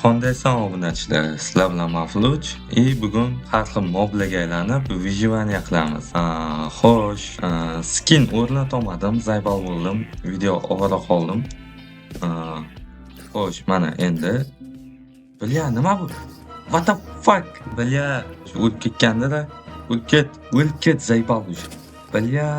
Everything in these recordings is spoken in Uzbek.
Qandaysan, obunachilar? Sizlar bilan Mavluch и bugun har xil moblarga aylanib выживание qilamiz. Xo'sh, skin o'rnatolmadim, заебал bo'ldim, video ovora qoldim. Xo'sh, mana endi. Бля, nima bu? What the fuck? Бля, o'lib ketganda-da. O'lib ket, o'lib ket, заебал уже. Бля,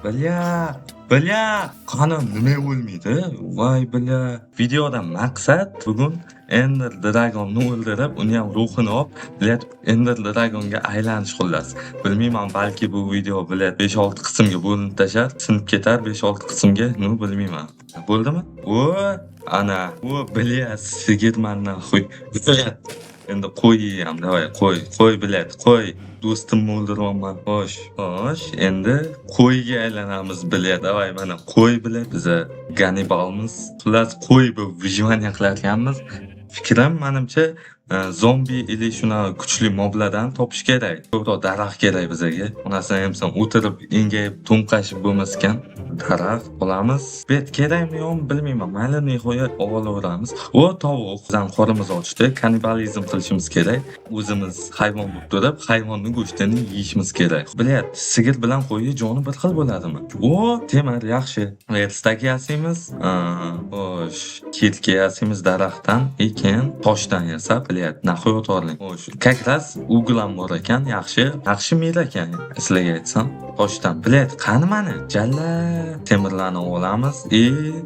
бля, бля, qani nima o'lmaydi? Voy, бля. Videodan maqsad bugun Ender Dragonni o'ldirib, uni ham ruhini olib, блядь, Ender Dragonga aylanish, xullas. Bilmayman, balki bu video, блядь, 5-6 qismga bo'linib tashlar, sinib ketar 5-6 qismga, ну, bilmayman. Bo'ldimi? O, ana, o, бля, sigirman нахуй. Блядь. Endi qo'y yeyam, давай, qo'y, qo'y, блядь, qo'y. Do'stimni o'ldiryapman. Xo'sh, xo'sh, endi qo'yga aylanamiz, блядь. Давай, mana qo'y, блядь, biza Gannibalmiz. Xullas, qo'y bo'lib выживание qilarkanmiz. Fikrim, manimcha, zombi или shunaqa kuchli moblardan topish kerak. Ko'proq daraxt kerak bizaga. Onasini emsam o'tirib, engayib, to'nqashib bo'lmas ekan. Daraxt olamiz. Bet kerakmi, yo'qmi, bilmayman. Mayli, nihoyat olaveramiz. O, tovuq. Bizani qornimiz ochdi. Kannibalizm qilishimiz kerak. O'zimiz hayvon bo'lib turib, hayvonni go'shtini yeyishimiz kerak. Блядь, sigir bilan qo'yni joni bir xil bo'ladimi? O, temir, yaxshi. Верстак yasaymiz. Xo'sh, кирка yasaymiz daraxtdan, и keyin toshdan yasab, блядь, нахуй o'torling. Xo'sh, как раз уголь ham bor ekan, yaxshi. Yaxshi мир ekan, sizlarga aytsam. Toshdan. Блядь, qani mani? Jalla temirlarni olamiz и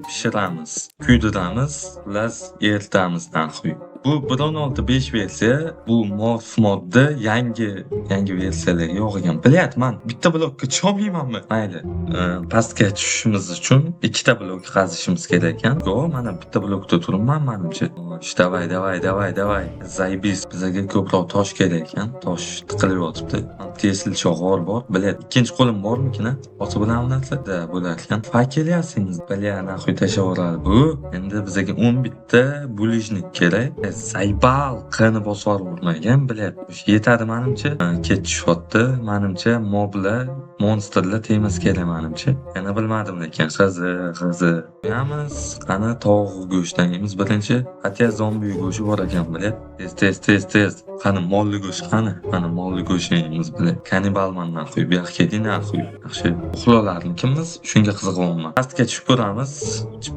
pishiramiz. Kuydiramiz, xullas, eritamiz нахуй. Bu 1.16.5 versiya, bu morf modda yangi yangi versiyalar yo'q ekan. Блядь, man bitta blokka tusholmaymanmi? Mayli. Pastga tushishimiz uchun ikkita blok qazishimiz kerak ekan. Yo'q, mana bitta blokda turibman, manimcha. Xo'sh, давай, давай, давай, давай. Заебись. Bizga ko'proq tosh kerak ekan. Tosh tiqilib yotibdi. Tesilcha g'or bor. Блядь, ikkinchi qo'lim bormikin, a? Olsa bo'ladimi narsa? Да, bo'lar ekan. Факел yasaymiz. Бля, нахуй tashlaveradi bu. Endi bizga 10 bitta булыжник kerak. Заебал, qini bosib yubormagan, блядь. Yetadi, manimcha. Kech tushyapti. Manimcha, moblar, monstrlar tegmas kerak, manimcha. Yana bilmadim lekin. Qiziq, qiziq. Qo'yamiz. Qani, tovuq go'shtidan yeymiz birinchi. Хотя zombi go'shti bor ekan, блядь. Tez, tez, tez, tez. Qani molli go'sht qani? Mana molli go'shtni yeymiz, блядь. Kannibalman нахуй. Bu yoqqa keting нахуй. Yaxshi. Uxlalarmikimiz? Shunga qiziqyapman. Pastga tushib ko'ramiz.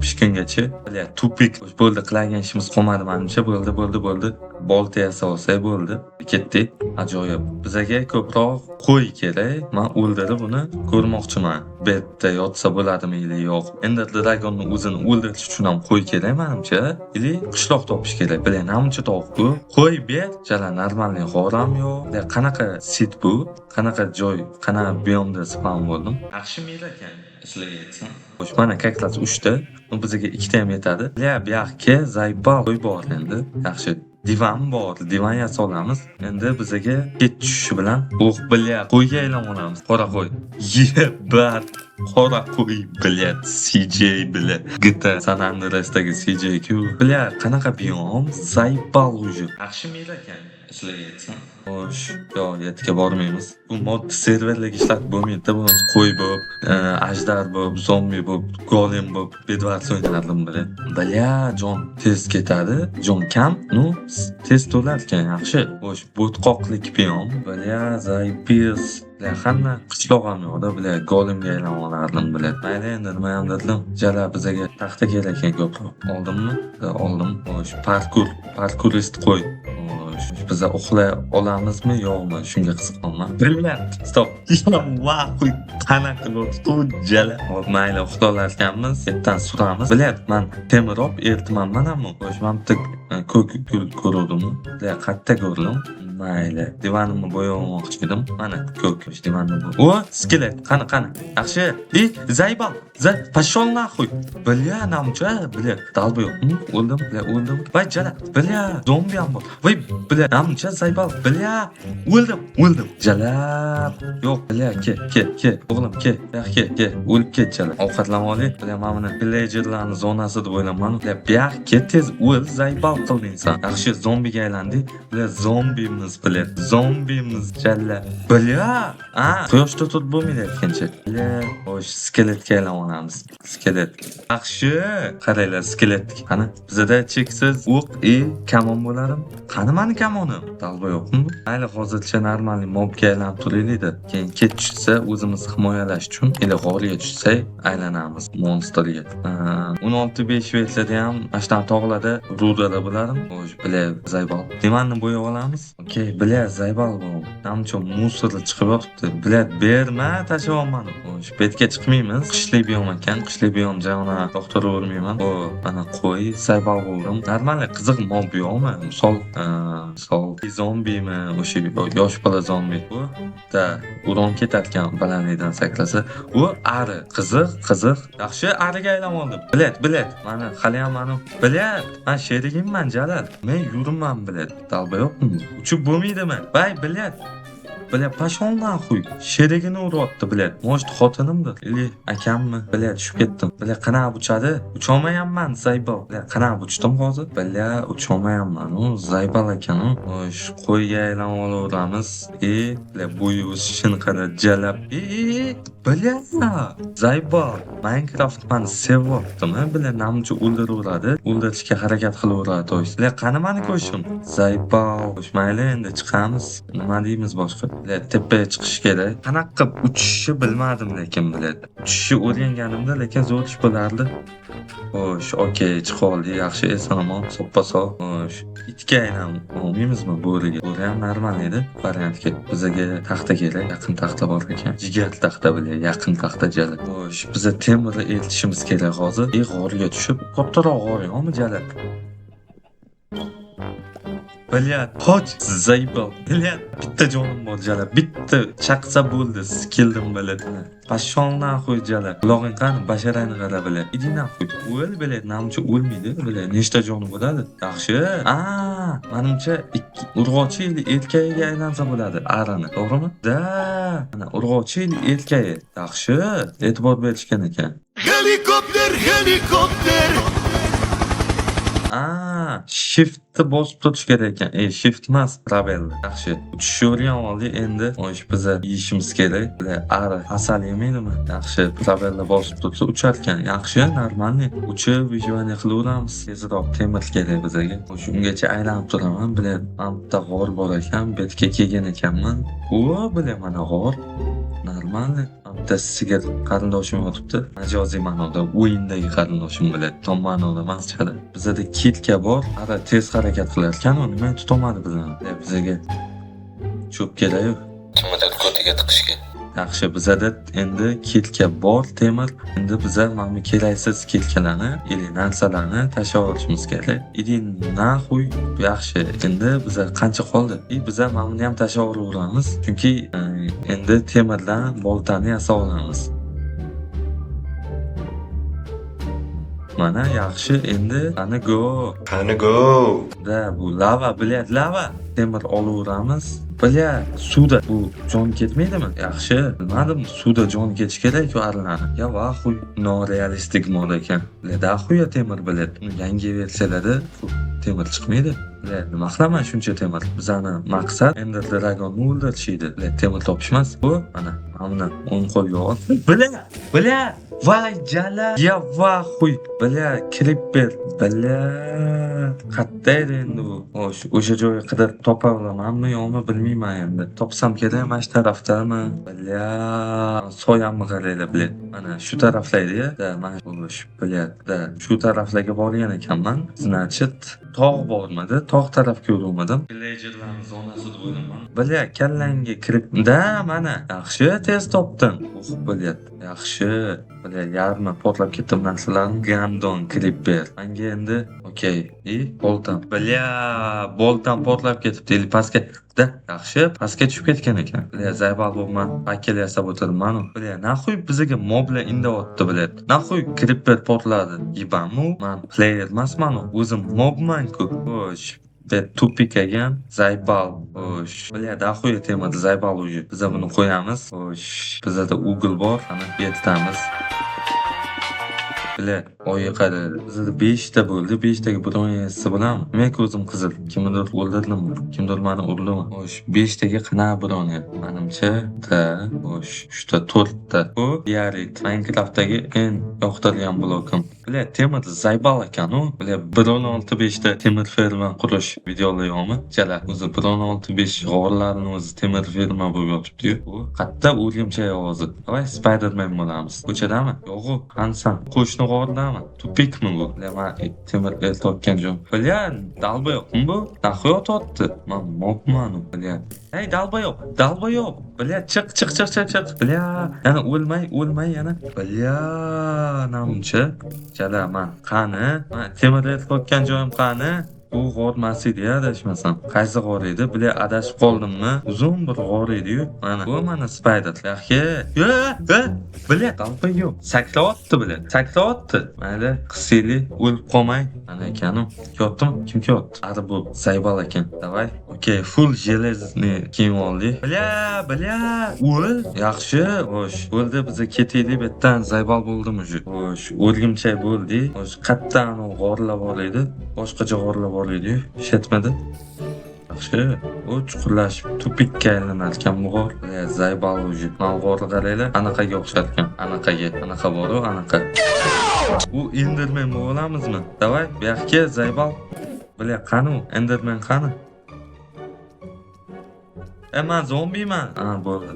Pishgungacha. Блядь, тупик. Bo'ldi, qiladigan ishimiz qolmadi, manimcha. Bo'ldi, bo'ldi, bo'ldi. Bolta yasab olsak bo'ldi. Ketdik. Ajoyib. Bizaga ko'proq qo'y kerak. Men o'ldirib uni ko'rmoqchiman. Bu yerda yotsa bo'ladimi или yo'q. Ender Dragonni o'zini o'ldirish uchun ham qo'y kerak, manimcha. Или qishloq topish kerak. Бля, namuncha tovuq bu. Qo'y ber. Jala нормальный g'oram yo'q. Бля, qanaqa seed bu? Qanaqa joy, qanaqa biomda spawn bo'ldim? Yaxshi мир ekan, sizlarga aytsam. Xo'sh, mana как раз 3 ta. Bu bizga ikkita ham yetadi. Бля, bu yoqqa заебал qo'y bor endi. Yaxshi. Divan bor, divan yasa olamiz. Endi bizaga kech tushishi bilan, oh, бля, qo'yga aylanib olamiz. Qora qo'y. Ебать. Qora qo'y, блядь, CJ, бля. GTA San Andreasdagi CJ ku. Бля, qanaqa biom? Заебал уже. Yaxshi мир ekan, sizlarga aytsam. Xo'sh, yo'q, yetga bormaymiz. Bu mod serverlarga ishlatib bo'lmaydi-da, bo'lmasa qo'y bo'lib, ajdar bo'lib, zombi bo'lib, golem bo'lib, Bedwars o'ynardim, бля. Бля, jon tez ketadi. Jon kam, ну, tez to'lar ekan, yaxshi. Xo'sh, bo'tqoqlik biom. Бля, заебись. Бля, hamma qishloq ham yo'qda, бля, golemga aylanib olardim, бля. Mayli, endi nima ham dedim. Jala bizaga taxta kerak ekan ko'proq. Oldimmi? Oldim. Xo'sh, parkur, parkurist qo'y. Xo'sh, biza uxlay olamizmi, yo'qmi? Shunga qiziqyapman. Бля, стоп. Нахуй, qanaqa qilib jala. Hop, mayli, uxlay ekanmiz. Yerdan suramiz. Бля, man temir olib eritman manami? Xo'sh, man bitta ko'k gul ko'ruvdimmi? Бля, qayerda ko'rdim? Mayli, divanimni bo'yamoqchi edim. Mana ko'k divanni. O, skelet. Qani, qani. Yaxshi. И, заебал. За, пошел нахуй. Бля, namcha, бля, долбоёб. O'ldim, бля, o'ldim. Voy, jala. Бля, zombi ham bor. Voy, бля, namcha, заебал. Бля, o'ldim, o'ldim. Jalab. Yo'q, бля, ke, ke, ke, o'g'lim, ke, bu yoqqa ke, ke, o'lib ket, jala. Ovqatlanib olay. Бля, mana buni villagerlarni zonasi deb o'ylayman. Бля, bu yoqqa ke, tez o'l, заебал qilding san. Yaxshi, zombiga aylandik. Бля, zombimiz. Zombimiz, блядь. Zombimiz, jalla. Бля! A, quyoshda turib bo'lmaydi aytgancha. Бля, xo'sh, skeletga aylanamiz. Skelet. Yaxshi. Qaranglar, skelet. Qani, bizada cheksiz o'q и kamon bo'ladimi? Qani mani kamonim? Dalba yo'qmi? Mayli, hozircha нормальный mobga aylanib turaylik-da. Keyin kech tushsa o'zimizni himoyalash uchun или g'orga tushsak aylanamiz monsterga. 16.5 versiyada ham mana shunaqa tog'larda руда lar bo'ladimi? Xo'sh, бля, заебал. Divanni bo'yab olamiz. Okey, бля, заебал bu. Namcha мусор chiqib yotibdi. Бля, berma, tashlayapman. Xo'sh, betga chiqmaymiz. Qishlik biom ekan. Qishlik biom jag'ini yoqtiravermayman. O, mana qo'y, заебал bo'ldim. Нормально, qiziq mob yo'qmi? Misol zombimi, o'sha yosh bola zombi. Bu da uron ketarkan balandlikdan sakrasa. U ari. Qiziq, qiziq. Yaxshi, ariga aylanib oldim. Блядь, блядь. Mana haliyam mani, блядь. Men sherigimman, Jalal. Men yuribman, блядь. Dalba yo'qmi? Uchib bo'lmaydimi? Vay, блядь. Бля, пошел нахуй. Sherigini uryapti, блядь. Может, xotinimdir или akammi? Бля, tushib ketdim. Бля, qanaqa uchadi? Ucholmayapman, заебал. Бля, qanaqa uchdim hozir? Бля, ucholmayapman. U заебал ekan u. Xo'sh, qo'yga aylanib olaveramiz. E, бля, bo'yi o'sishini qara, jalab. E, e, e, бля, заебал. Minecraft mani sevyaptimi? Бля, namcha o'ldiraveradi. O'ldirishga harakat qilaveradi. То есть, бля, qani mani ko'shim? Заебал. Xo'sh, mayli, endi chiqamiz. Nima deymiz boshqa? Бля, tepaga chiqish kerak. Qanaqa qilib uchishni bilmadim lekin, бля. Uchishni o'rganganimda lekin zo'r ish bo'lardi. Xo'sh, okey, chiqa oldik. Yaxshi, eson-omon, soppa-sog'. Xo'sh, itga aylanib olmaymizmi bo'riga? Bo'ri ham normal edi variantga. Bizaga taxta kerak. Yaqin taxta bor ekan. Jigar taxta, бля, yaqin taxta jalab. Xo'sh, biza temirni eritishimiz kerak hozir. И g'orga tushib, kattaroq g'or yo'qmi, jalab? Блядь, qoch, заебал. Блядь, bitta jonim bor, jalab. Bitta chaqsa bo'ldi, skilldim, блядь. Пошел нахуй, jalab. Qulog'ing qani, basharangni qara, блядь. Иди нахуй. O'l, блядь, namcha o'lmaydi, блядь. Nechta joni bo'ladi? Yaxshi. A, manimcha ikki urg'ochi или erkagiga aylansa bo'ladi arini, to'g'rimi? Да, mana urg'ochi или erkagi. Yaxshi, e'tibor berishgan ekan. Helikopter, helikopter. A, shiftni bosib turish kerak ekan. E, shift emas, пробел. Yaxshi. Uchishni o'rganib oldik. Endi xo'sh, biza yeyishimiz kerak. Бля, ari asal yemaydimi? Yaxshi, пробел ni bosib tursa uchar ekan. Yaxshi, нормальный. Uchib, выживание qilaveramiz. Tezroq temir kerak bizaga. Xo'sh, ungacha aylanib turaman. Бля, mana bitta g'or bor ekan. Bu yerga kelgan ekanman. O, бля, mana g'or. Нормальный. Bitta sigir qarindoshim yotibdi. Majoziy ma'noda, o'yindagi qarindoshim bo'ladi. Tom ma'noda emas, chala. Bizada кирка bor. Ara tez harakat qilar ekan, u nima tutolmadi bizani. Bizaga cho'p kerak-ku. Kimnidir ko'tiga tiqishga. Yaxshi, bizada endi кирка bor, temir. Endi biza mana bu keraksiz кирка larni или narsalarni tashlab olishimiz kerak. Иди нахуй. Yaxshi, endi biza qancha qoldi? И biza mana buni ham tashlab olaveramiz. Chunki endi temirdan boltani yasab olamiz. Mana yaxshi, endi qani go. Qani go. Да, bu lava, блядь, lava. Temir olaveramiz. Бля, suvda bu jon ketmaydimi? Yaxshi, bilmadim, suvda jon ketish kerak-ku arilarni. Я в ахуй, norealistik mod ekan. Бля, дохуя temir, блядь. Yangi versiyalarda temir chiqmaydi. Бля, nima qilaman shuncha temir? Bizani maqsad Ender Dragonni o'ldirish edi. Бля, temir topish emas. Bu mana, mana buni o'ng qo'lga ol. Бля, бля, voy jala. Я в ахуй. Бля, creeper. Бля, qayerda edi endi bu? Xo'sh, o'sha joyga qidirib topa olamanmi, yo'qmi bilmayman endi. Topsam kerak, mana shu taraftami? Бля, soyamni qaranglar, бля. Mana shu taraflarda, да, mana shu, бля, да, shu taraflarga borgan ekanman. Значит, tog' bormidi? Tog' tarafga yuruvmadim. Villagerlarning zonasi deb o'ylayman. Бля, kallangga kirib, да, mana. Yaxshi, tez topdim. Uh, бля, yaxshi. Бля, yarmi portlab ketdi narsalarni. Gandon creeper. Manga endi, okey. И boltam. Бля, boltam portlab ketibdi. Или pastga. Да, yaxshi, pastga tushib ketgan ekan. Бля, заебал bo'libman. Факел yasab o'tiribman. Бля, нахуй bizaga moblar indayapti, бля. Нахуй creeper portladi. Ебану, man player emasman, o'zim mobman-ku. Xo'sh, Бля, тупик ekan. Заебал. Xo'sh, бля, дохуя temir, заебал уже. Biza buni qo'yamiz. Xo'sh, bizada уголь bor. Ana eritamiz. Бля, oyi qaradi. Bizda 5 ta bo'ldi. 5 taga броня yasasa bo'ladimi? Nima ko'zim qizil? Kimnidir o'ldirdimmi? Kimdir mani urdimi? Xo'sh, 5 taga qanaqa броня? Manimcha, bitta, xo'sh, 3 ta, 4 ta. Bu Diorite. Minecraftdagi eng yoqtirgan blokim. Бля, temir заебал ekan u. Бля, 1.16.5 ta temir ferma qurish videolar yo'qmi? Chala, o'zi 1.16.5 g'orlarni o'zi temir ferma bo'lib yotibdi-yu. U qayerda o'rgimchak ovozi? Давай Spiderman bo'lamiz. Ko'chadami? Yo'q-u, qanisan? Qo'shni g'ordami? Тупик mi bu? Бля, man temir el topgan joyim. Бля, долбоёб mi bu? Нахуй otyapti? Man mobman u, бля. Ey, долбоёб, долбоёб. Бля, chiq, chiq, chiq, chiq, chiq. Бля, yana o'lmay, o'lmay yana. Бля, namuncha. Chala, man qani? Man temir el topgan joyim qani? Bu g'or emas edi adashmasam. Qaysi g'or edi? Бля, adashib qoldimmi? Uzun bir g'or edi-yu. Mana bu mana spider. Yaxshi. E, e, бля, долбоёб. Sakrayapti, бля. Sakrayapti. Mayli, qilsaylik, o'lib qolmay. Mana ekanu. Kelyaptimi? Kim kelyapti? Ari bu заебал ekan. Давай. Okey, full железный kiyim oldik. Бля, бля. O'l. Yaxshi. Xo'sh, bo'ldi, biza ketaylik bu yerdan. Заебал bo'ldim уже. Xo'sh, o'rgimchak bo'ldik. Xo'sh, qayerdan u g'orlar bor edi? Boshqacha g'orlar bor edi-yu. Ishatmadi. Yaxshi. U chuqurlashib тупик ka aylanar ekan bu g'or. Бля, заебал уже. Mana g'orni qaranglar, anaqaga o'xshar ekan. Anaqaga. Anaqa bor-u, anaqa. U Enderman bo'lamizmi? Давай, bu yoqqa заебал. Бля, qani u? Enderman qani? E, man zombiman. Ha, bo'ldi.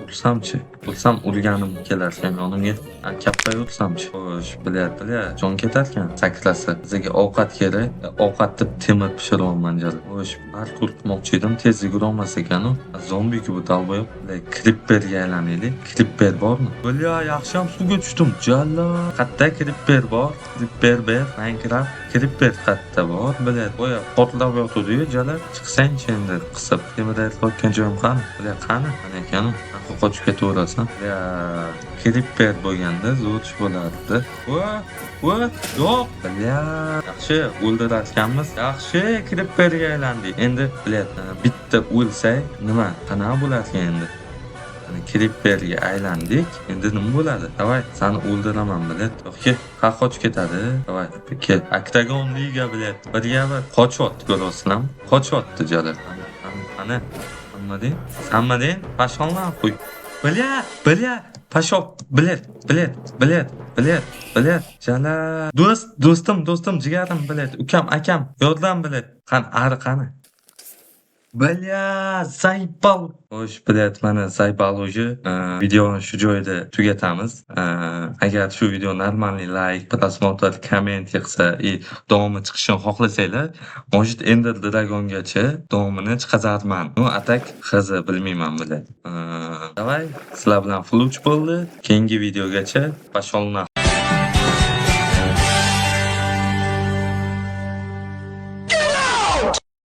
Ursamchi? Ursam urganim kelar ekan yonimga. Ha, katta ursamchi? Xo'sh, бля, бля, jon ketarkan sakrasa. Bizga ovqat kerak. Ovqat deb temir pishiryapman jala. Xo'sh, parkur qilmoqchi edim, tez yugurolmas ekan u. Zombi-ku bu, долбоёб. Бля, Creeperga aylanaylik. Creeper bormi? Бля, yaxshiyam suvga tushdim. Jalla. Qayerda Creeper bor? Creeper ber, Minecraft. Creeper qayerda bor? Бля, boya portlab yotuvdi-yu, jala. Chiqsangchi endi qisib. Temir aytayotgan joyim qani? Бля, qani? Mana ekan u. Qochib ketaverasan. Бля, Creeper bo'lganda zo'r ish bo'lardi. Va, va, yo'q. Бля, yaxshi o'ldirarkanmiz. Yaxshi, Creeperga aylandik. Endi, бля, bitta o'lsak, nima? Qanaqa bo'larkan endi? Creeperga aylandik. Endi nima bo'ladi? Давай, seni o'ldiraman, блядь. Yo'q, ha, qochib ketadi. Давай, kel. Oktagon liga, блядь. Birga bir qochyapti, ko'ryapsizlarmi? Qochyapti jala. Ana, ana. Nima deng? Sanma deng? Пошёл нахуй. Бля, бля, пошёл, блядь, блядь, блядь, блядь, блядь, jala. Do'st, do'stim, do'stim, jigarim, блядь, ukam, akam, yordam, блядь. Qani, ari qani? Бля, заебал. Xo'sh, блядь, mana заебал уже. Videoni shu joyda tugatamiz. Agar shu video нормальный лайк, просмотр, коммент yig'sa и davomi chiqishini xohlasanglar, может, Ender Dragongacha davomini chiqazarman. Ну, а так хз bilmayman, блядь. Давай, sizlar bilan Fluch bo'ldi. Keyingi videogacha пошёл на.